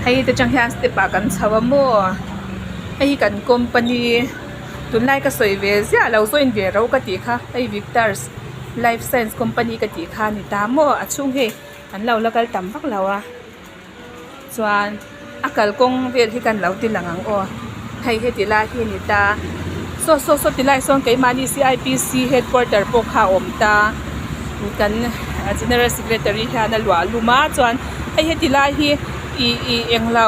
Hei te tang hian step ah kan chho a maw hei hi kan company tunlai ka sawi ve ziah lo join ve ro ka tih kha hei victors life science company ka tih kha a ni ta maw a chhung hei an lo la kal tam vak lo a chuan a kalkawng vel hi kan lo ti lang ang aw hei heti lai hi a ni ta saw saw saw ti lai sawn keimahni c i p c headquarter pawh kha a awm ta kan general secretary hian a luah lum a chuan hei heti lai hi ih ih englo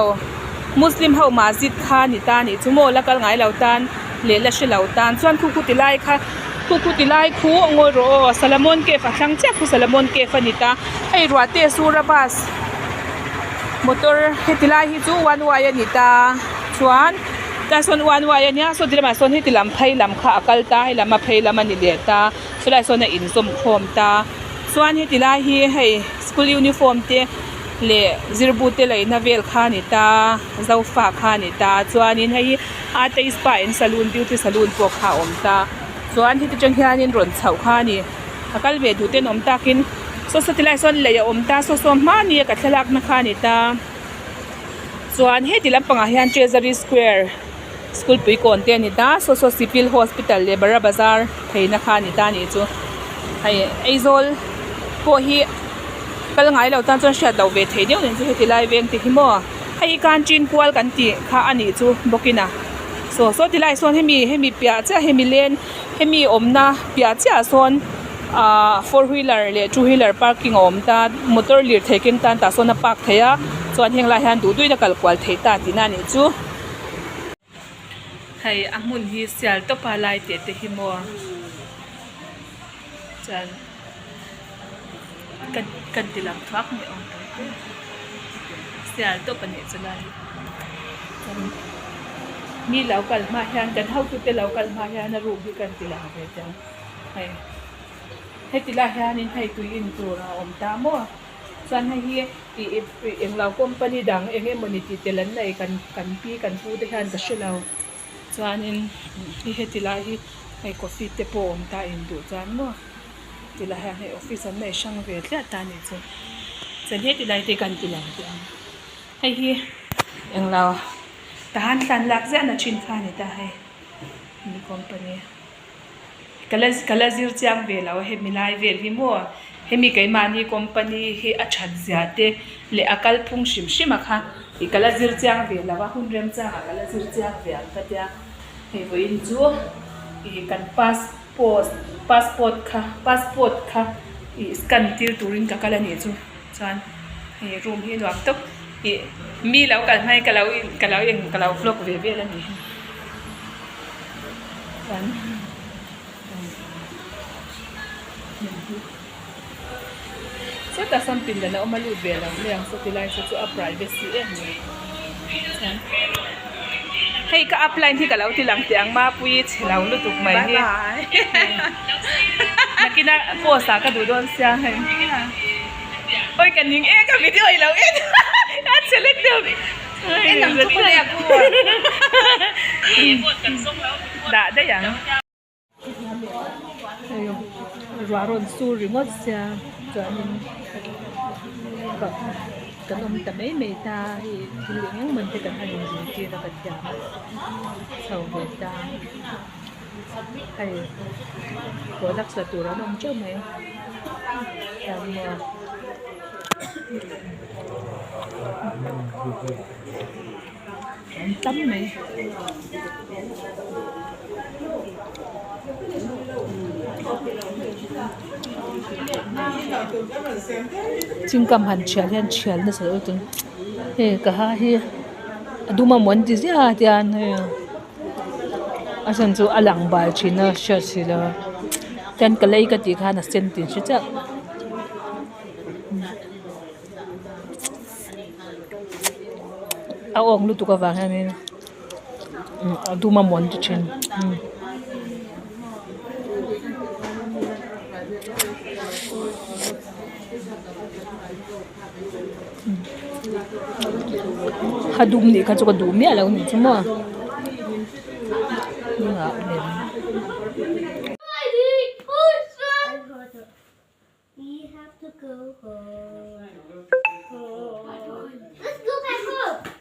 muslim ho masjid kha a ni ta a nih chu maw la kal ngai lo tan leh la hre lo tan chuan khu khu ti lai kha khu khu ti lai khu a ngawi rawh aw salamon cave a thlang chiah khu salamon cave a ni ta hei ruah te a sur a bus motor heti lai hi chu one way a ni ta chuan tlai sawn one way a nia saw ti lamah sawn heti lam phei lam kha a kal ta hei lam a phei lam a ni leh ta chulaiah sawn a inzawm khawm ta chuan heti lai hi hei school uniform te leh zirbu te leina vel kha a ni ta zofa kha a ni ta chuanin hei hi ate spa and saloon beauty saloon pawh kha a awm ta chuan heti tang hianin rawn chhoh kha a ni a kal ve duh ten awm takin saw saw ti lai sawn lei a awm ta saw saw hmani a ka thlalak na kha a ni ta chuan heti lampangah hian treasury square school pui kawn te a ni ta saw saw civil hospital leh bara bazar pheina kha a ni ta a nih chu hei Aizawl pawh hi kal ngai lo tan chuan hriat loh ve thei deuh nen chu heti lai veng te hi maw hei hi kanchin kual kan tih kha a nih chu bawkin a saw saw ti lai sawn hemi hemi piah chiah hemi len hemi awmna piah chiah ah sawn ahh four wheeler leh two wheeler parking a awm ta motor lirthei keng tan tah sawn a park theih a chuan heng lai hian duh duhin a kal kual theih ta tihna a nih chu. Hei a hmun hi sial tawp a lai teh te hi maw chuan kan kan ti lang thuak mai awm tak te sial tawp a nih chu lai hi chuan mi lo kal hma hian kan hotute lo kal hma hian a room hi kan ti lang ve teh ang hei heti lai hianin hei tui in tur a awm ta maw. Chuan hei hi ih ih englo company dang eng emawni tih tel an nei kan kan pi kan pu te hian ka hre lo chuanin hei heti lai hi hei coffee te pawh a awm ta in duh chuan maw ti lai hian hei office an nei hrang ve tliah ta a nih chu chuan heti lai te kan ti lang teh ang hei hi englo tahan thlan lak ziah na thin kha a ni ta hei mi company. Ka la ka la zir chiang ve lo a hemi lai vel hi maw hemi keimahni company hi a that zia te leh a kalphung hrim hrim a kha ih ka la zir chiang ve lo a hun remchangah ka la zir chiang ve ang ka tia hei vawiin chu ih kan passport passport kha passport kha ih scan tir turin ka kal a nih chu chuan hei room hi nuam tawp ih mi lo kal hmai ka lo ka lo eng ka lo vlog ve vel a ni. Sawtah sawn pindan a awm a lut ve lo mai ang sawti lai saw chu a privacy em mai chuan hei ka upline hi ka lo ti lang teh ang mapuii chhe lo lutuk mai hi nakina post ah ka duh dawn sia hei awi ka ning e ka video i lo en a chhe lutuk. Dah daih ang. Ruah rawn sur ringawt sia chuanin kan awm ta mai mai ta hei thil eng eng man te kan han inzirtir a ka thiam a chho ve ta hei products la tur an awm teuh mai chuan maw. An tam mai. Chingkam han thial hian thial nasa deuh chuan hei ka ha hi a dum a maw an ti ziah a tian hei a chhan chu a lang bal thin a hriat si lo a tian ka lei ka tih khan a sen tih an hre chiah. A awk lutuk avang hianin a dum a mawn ti thin. A dum nih kha chu ka duh miah lo a nih chu maw. We have to go home. Let's go back home.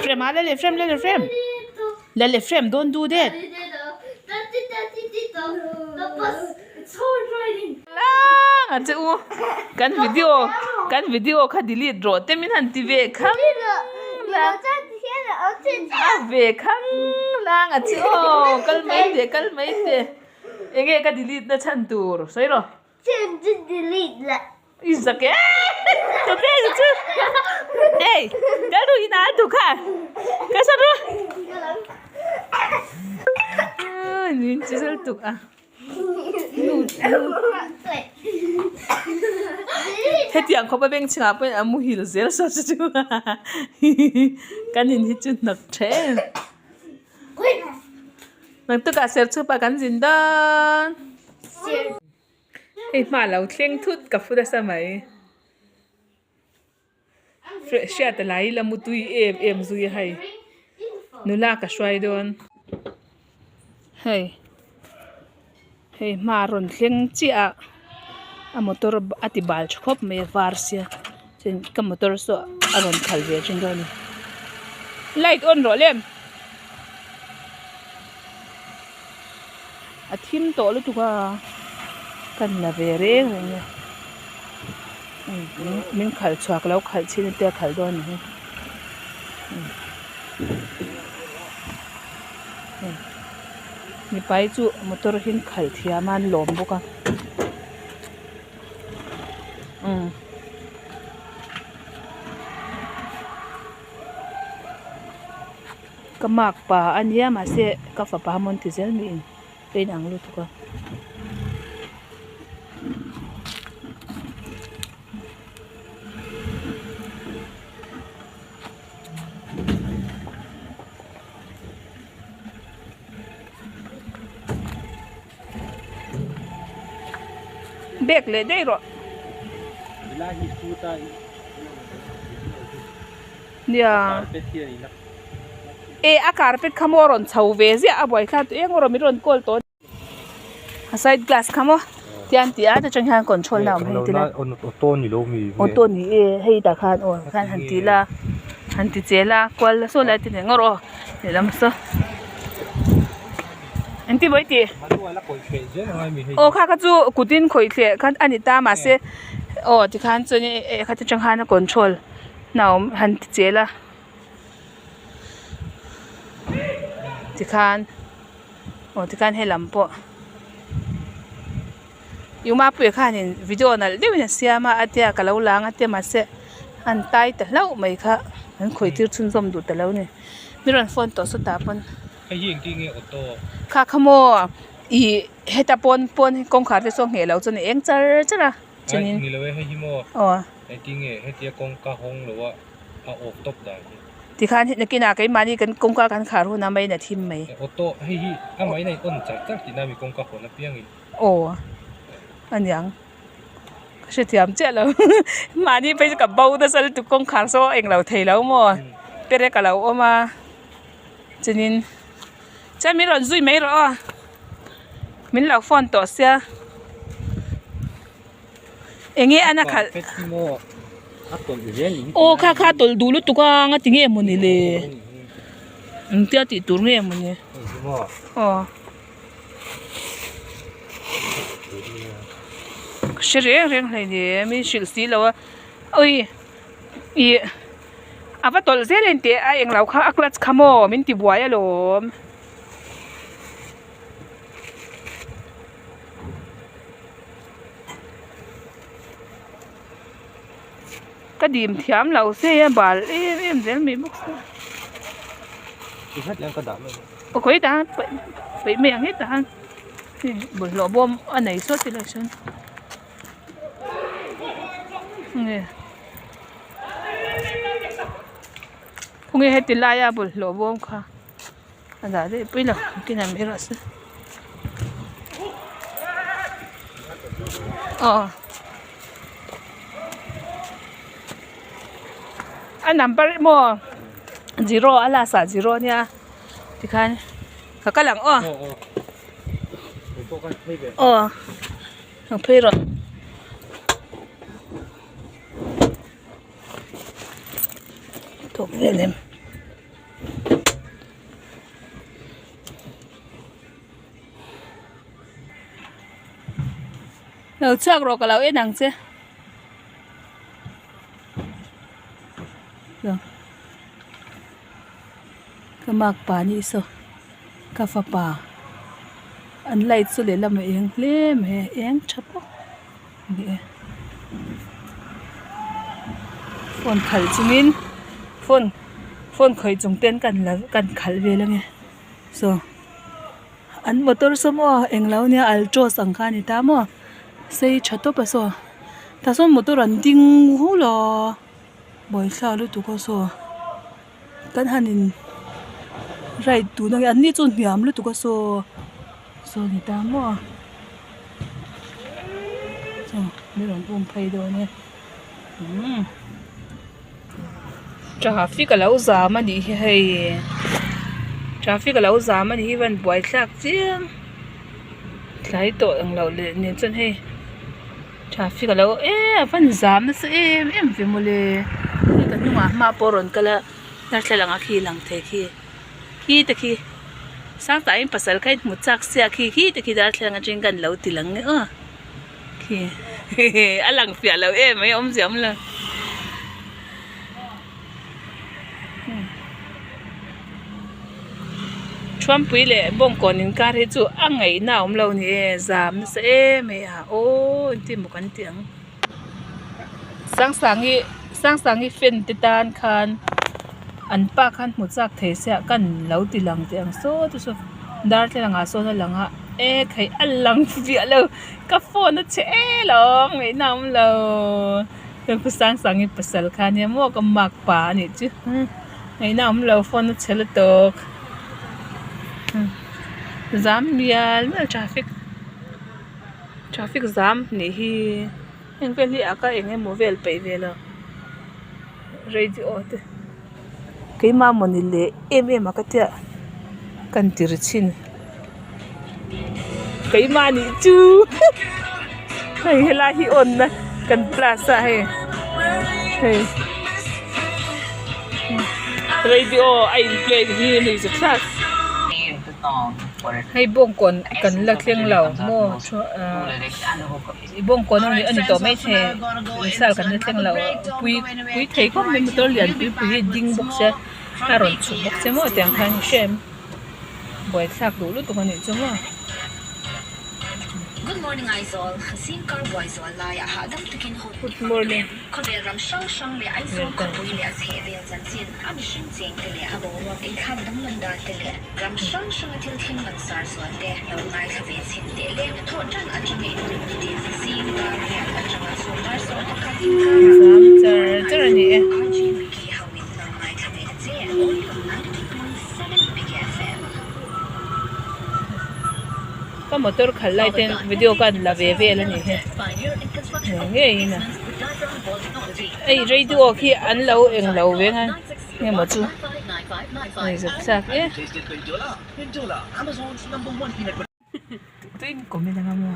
Frame ah lale frame lale frame lale frame don't do that lang a che u kan video kan video kha delete rawh te min han ti ve khang lang a ve khang lang a che aw kal mai teh kal mai teh enge ka delete na chhan tur sawi rawh i zak e tu te chu ei kal ru ina tu kha ka sa ru min chi sal tuk a. Hetiang khawpa beng chhingah pawhin a muhil zel saw chu chu kan in hi chu hnawk tha em naktukah serchhupa kan zin dawn hei hma lo thleng thut ka fu nasa mai hriat a lai la mutui em em zui a hei nula ka hruai dawn hei hei hma rawn thleng chiah a a motor a ti bal tha khawp mai a var sia chuan ka motor saw a rawn khalh ve thin dawn a ni light on rawh lem a thim tawh lutuk a ka la ve reng reng a. Min khalh chhuak lo khalh chin te a khalh dawn a ni hi mipa hi chu motor hi an khalh thiam a an lawm bawk a umm. Ka mark pa a nia mahse ka fapa amawn ti zel mi in. Ka inang lutuk a. Bag leh daih rawh. Nia. E a carpet kha maw a rawn chho ve ziah a buaithlak tawh eng erawh min rawn call tawh a side glass kha maw tiang tih a atang hian control na a awm hei tilai auto ni lo mi auto ni e hei tah khan aw khan han ti la han ti che la kual la saw lai te nen ngawr aw lehlam saw engtin maw i tih aw kha kha chu kutin khawih thleh kha a ni ta mahse aw tikhan chuan e khati tang khan a control na a awm han ti che la. Tikhan aw tikhan helam pawh ih mapuia khanin video nalh deuhin a siam a a tia ka lo lang a tia mahse an tai ta hlauh mai kha an khawih tir chhunzawm duh ta lo a ni mi rawn phone tawh sawtah pawn kha kha maw ih heta pawn pawn kawngkhar te saw ngheh loh chuan a eng char char a chuanin aw. a awk tawp dan hi. Tikhan hi nakinah keimahni kan kawngka kan khar hunah maiin a thim mai. Auto hei hi a maiin a in on char char tihna mi kawngka hawn apiangin. Aw aniang ka hrethiam chiah lo mahni phei chu ka bo nasa lutuk kawngkhar saw englo thei lo maw perek a lo awm a chuanin chuan min rawn zui mai rawh aw min lo phone tawh sia. Enge an a khalh aw kha kha tawlh duh lutuk a nga ti nge mawni le engtia tih tur nge mawni aw ka hre reng reng hleinem i hrilh si lo a ui ih a va tawlh zel a inteh a englo kha a clutch kha maw min ti buai alawm. Ka dim thiam lo se a bal em em zel mai bawk sia. Aw khawi tah peih mai ang hetah. Hei bawlhhlawh bawm a nei sawt tilai sawn nge khawnge heti laia bawlhhlawh bawm kha a dah daih pui lo nakinah mai rawh se aw a number maw zero a last ah zero ania tikhan ka kal ang aw. Aw ang phei rawh. Tawp vel em. Lo chhuak rawh ka lo en ang che. Ka makpa nih saw ka fapa an light chu lehlam a eng hle mai a eng tha bawk a ni e phone khalh chungin phone phone khawih chung ten kan la kan khalh vel ange saw an motor saw maw englo ania altroz ang kha a ni ta maw sei tha tawp a saw tah sawn motor an ding hul a buaithla lutuk a saw. Kan han in ride tun ange an ni chu hniam lutuk a saw saw ni ta maw chaw min rawn um phei dawn e umm traffic a lo zam a nih hi hei traffic a lo zam a nih hi van buai thlak chiam tlai tawh ang loh leh nen chuan hei. Traffic a lo eee a van zam nasa em em ve mawle hei ka hnungah hma pawh a rawn kal a darthlalang ah khi lang thei khi khi te khi sang tahin pasal kha in hmu chak sia khi khi te khi darthlalang atangin kan lo ti lang nge aw khi hehe a lang fiah lo em mai awmzia awm lo. Thuampui leh bawngkawn inkar hi chu a ngaihna a awm lo ni e zam nasa em mai a aw engtin maw kan tih ang Sangsangi Sangsangi fan te tan khan an pa khan hmu chak thei se a kan lo ti lang teh ang saw te saw darthlalang ah sawn a lang a e khaih a lang fiah lo ka phone a chhe el awm ngaihna a awm lo. Heng khaw sang sang hi pasal kha ania maw ka mark pa a nih chu ngaihna awm lo phone a chhe lutuk zam mial mial traffic traffic zam nih hi heng vel hi a ka eng emaw vel peih ve lo radio te keimah mawni leh em em a ka tia kan ti ri thin keimah nih chu hei helai hi on na kan class a hei hei radio a in play hi ni chu thlak hei bawngkawn kan la thleng lo maw bawngkawn a ni tawh maithei missile kan la thleng lo pui pui thei khawp mai motor lian pui pui hi ding bawk se a rawn chhuk bawk se maw tiang khan hrem. Buaithlak duh lutuk a nih chu maw. Good morning. Zam char char a ni e. Ka motor khalh lai ten video ka an la ve vel a ni hi ngei ngei in a hei radio khi an lo eng lo veng a nge maw chu hei zep thlak e. Tuin comment anga maw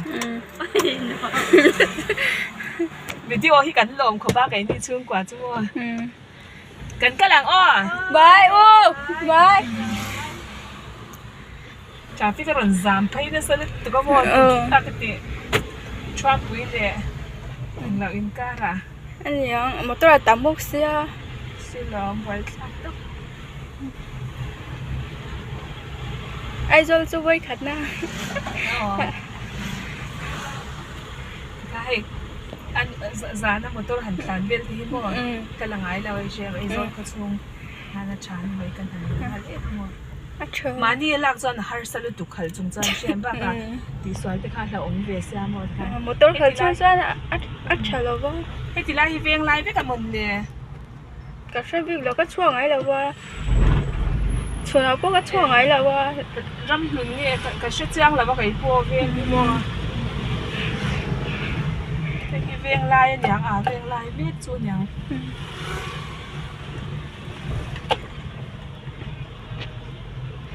video hi kan lawm khawp a keini chhungkua chu maw kan kal ang aw bye u bye traffic a rawn zam phei nasa lutuk a maw a ka ti thuampui leh englo inkar ah aniang motor a tam bawk sia silawm buaithlak tawp. Aizawl chu vawi khat na. Ka hei an zana motor han tlan vel te hi maw ka la ngai lo hei hriat Aizawl khaw chhung hana tha ni mai kan han nghal em maw. A tha. Mahni a lak chuan a harsa lutuk khalh chung chuan hriat bakah tihsual te kha a hlauhawm ve sia maw tikhan. Motor khalh chung chuan a tha lo va. Heti lai hi veng lai vek a mawn le. Ka hre bik lo ka chhuak ngai lo va. Chhunah pawh ka chhuak ngai lo va. Ram hlun nge ka hre chiang lo va kei pawh veng hi maw. Hei hi veng lai a niang a veng lai mek chu a niang.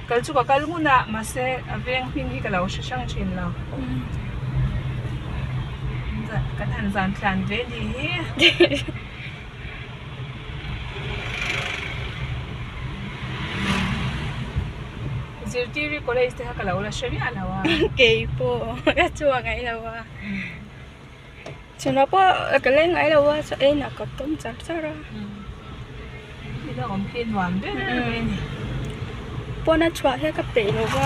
Kal chu ka kal ngun a mahse a veng hming hi ka lo hre hrang thin lo kan han zan tlan ve ni hi. Zirtiri college te kha ka lo la hre miah lo a. Keipawh ka chhuak ngai lo a. Chhunah pawh ka leng ngai lo a chaw ei ah ka tawm char char a. Ila awm khi nuam ber mai a ni. Pawn a chhuah hian ka peih lo va.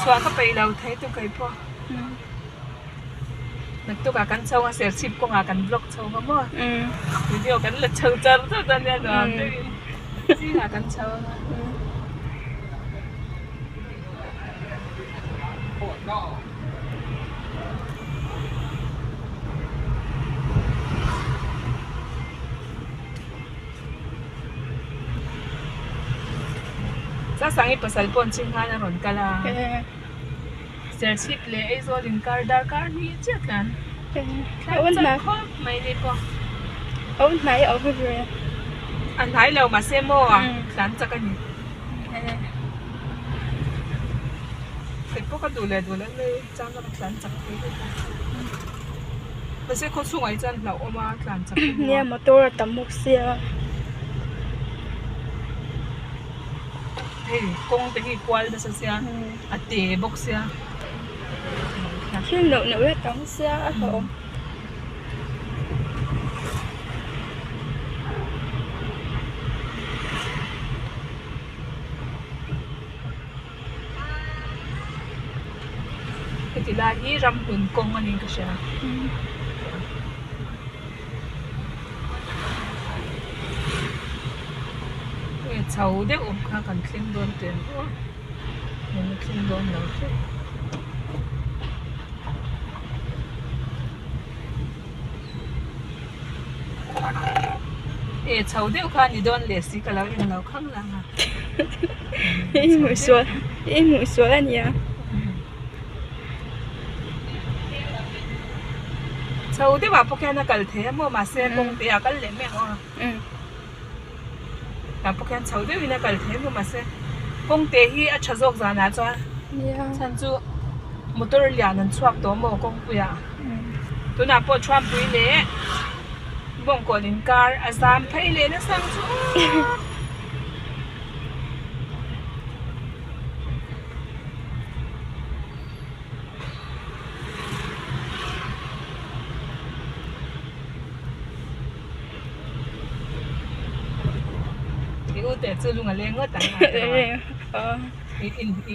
Chhuah ka peih lo thei tu kei pawh. Naktukah kan chho a serchhip kawngah kan vlog chho va maw. Video kan la chho char char dawn nia nuam deuhin zingah kan chho anga. Chasangi pasal pawh an ching khan a rawn kal a Serchhip leh Aizawl inkar darkar hnih chiah tlan tlan chak khawp mai ni pawh a hnai lo mahse maw tlan chak a ni. Kei pawh ka duh leh duh loh mai chang ka tlan chak thei vek a mahse khaw chhungah hi chuan hlauhawm a tlan chak hi Nia motor a tam bawk sia. Hei kawng te hi kual nasa sia a te bawk sia. Thil neuh neuh hi a tam sia a hlauhawm. Heti lai hi ramhlun kawng a niin ka hria. Hei chho deuh awm kha kan thleng dawn teh ang aw kan thleng dawn lo hret. E chho deuh kha ni dawn leh si ka lo en lo khang lang a. I hmuh sual i hmuh sual a nia. Chho deuh ah pawh khian a kal thei a maw mahse kawng te ah kal leh mai ang aw. Tah pawh khian chho deuhin a kal thei a maw mahse kawng te hi a tha zawk zanah chuan chhan chu motor lian an chhuak tawh maw kawngpuiah tunah pawh Thuampui leh Bawngkawn inkar a zam phei leh nasa ang chu aw. I u teh chu lung a leng ngawt ang a tiraw i in i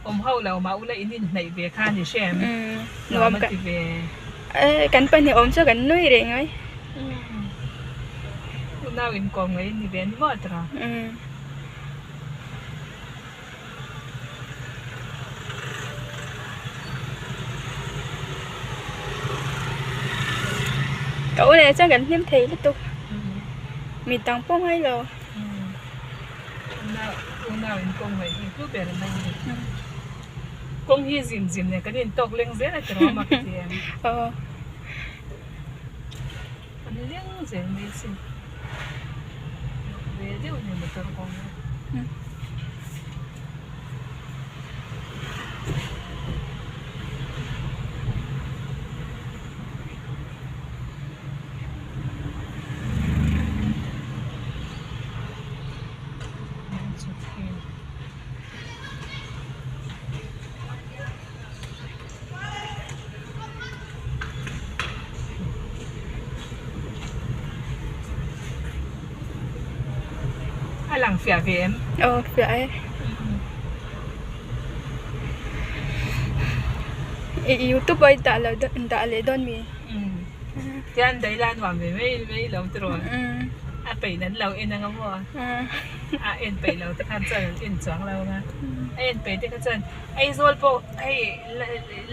awm ho lo mah ula in inhnaih ve kha a ni hre em nuam a ti ve kan pahnih awm chu kan nui reng mai unau inkawm ngaih in ni ve a ni maw a tiraw. Ka u leh chuan kan hlim thei lutuk mi dang pawh ngai lo. Kawng hi zim zim nen kan intawk leng zel a ti rawh a ka ti em. An leng zel mai sin ve deuh a ni motor kawng hi. A lang fiah ve em? Aw fiah e. I youtube a i dah lo dah leh dawn mi? Tian daila nuam ve mai mai lo tiraw? A peih nan lo en anga maw? A en peih lo te khan chuan an en chuang lo anga. A en peih te kha chuan Aizawl pawh hei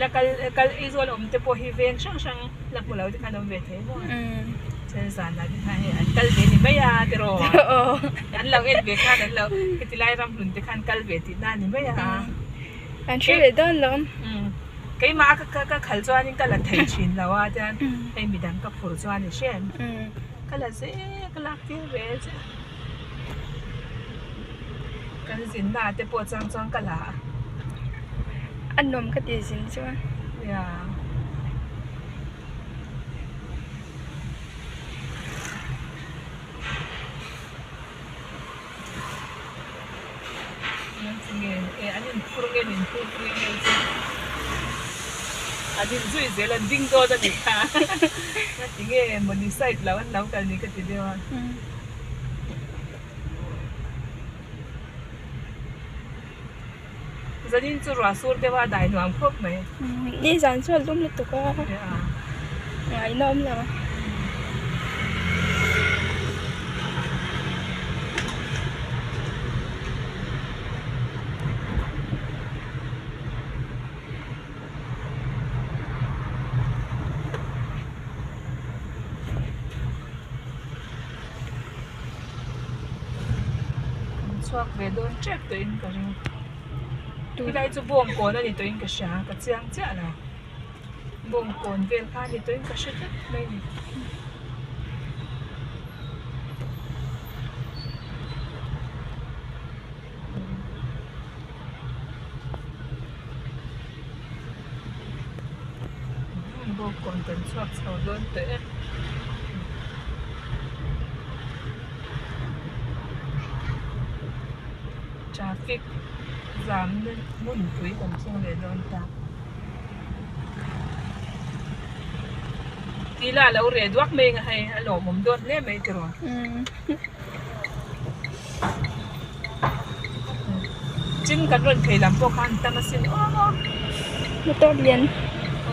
la kal kal Aizawl awm te pawh hi veng hrang hrang la hmu lo te khan awm ve thei maw chuan zanah te khan hei an kal ve ni mai a tiraw an lo en ve khan an lo heti lai ram hlun te khan kal ve tih na ni mai a. An hre leh dawn lo. Keimah a ka khal chuanin ka la thei thin lo a chuan hei midang ka phur chuan i hre em ka la zel ka lak tir ve che a kan zinna ah te pawh chang chuan ka la a. A nuam ka ti zin chuan. Yeah. An inphur nge an inphur pui nge chu an inzui zel an ding dawn a ni kha ngati nge mawni side lo an lo kal ni ka ti deuh a. Zanin chu ruah sur deuh a dai nuam khawp mai. Nizan chu a lum lutuk a, ngaihna awm lo. Kan chhuak ve dawn tep tawhin ka ring helai chu bawng kawn a ni tawhin ka hria ka chiang chiah lo bawng kawn vel kha a ni tawhin ka hre tlat mai a ni. Bawngkawn kan chhuak chho dawn tawh e. Traffic zamna hmunpui kan thleng leh dawn ta. Tila a lo reh duak mai ang a hei a lawmawm dawn hle mai tiraw. Chin kan rawn phei lam pawh khan tam asin aw. Motor lian.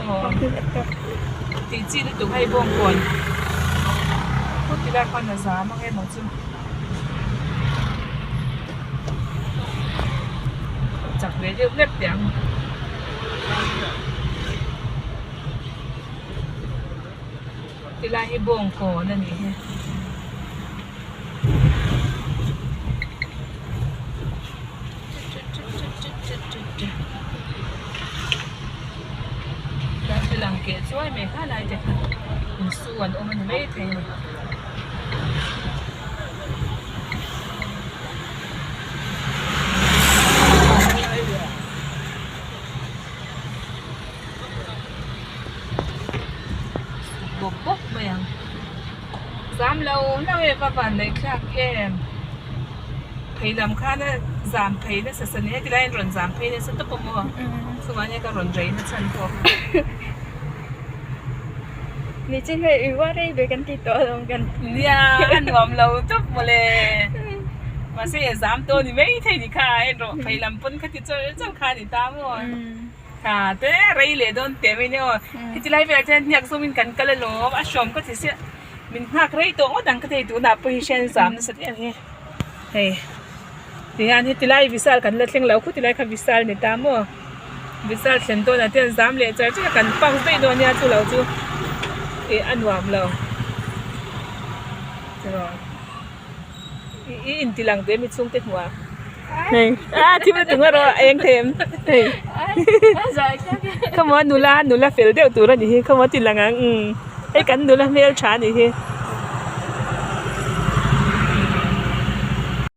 Aw. Tih chi lutuk hei bawngkawn. Khaw ti lai khan a zam ang emaw chu. Chak ve deuh hlek teh ang. Tilai hi bawngkawn a nih hi. Darthlalang keh chuai mai kha lai te kha insu an awm a ni maithei a ni. Bawp bawp mai ang zam lo lo e va van neih thlak em phei lam khan a zam phei nasa sa ni heti laiin rawn zam phei nasa tawp a maw chuvang hian ka rawn rei na chhan pawh Nichin hei i va rei ve kan ti tawh alawm kan nia a nuam lo tawp mawle mahse zam tawh ni maithei ni kha en rawh phei lam pawn kha ti chawr chawr kha a ni ta maw. Tha te rei leh dawn teh mai nia aw. Heti lai velah chuan hniak zawngin kan kal alawm a hrawm ka ti sia min nghak rei tawh ngawt ang ka thei tunah pawh hi hriat zam nasa em hi. Hei tihian heti lai Vishal kan la thleng lo khuti lai kha Vishal ni ta maw Vishal thlen dawnah te hian zam leh char char a kan park daih dawn nia chu lo chu ih a nuam lo tiraw. I inti lang teh mi chhungte hmuh a hei a thil a tung erawh a eng thei em hei khamaw nula nula fel deuh tur a nih hi khamaw ti lang ang umm hei kan nula hmeltha a nih hi.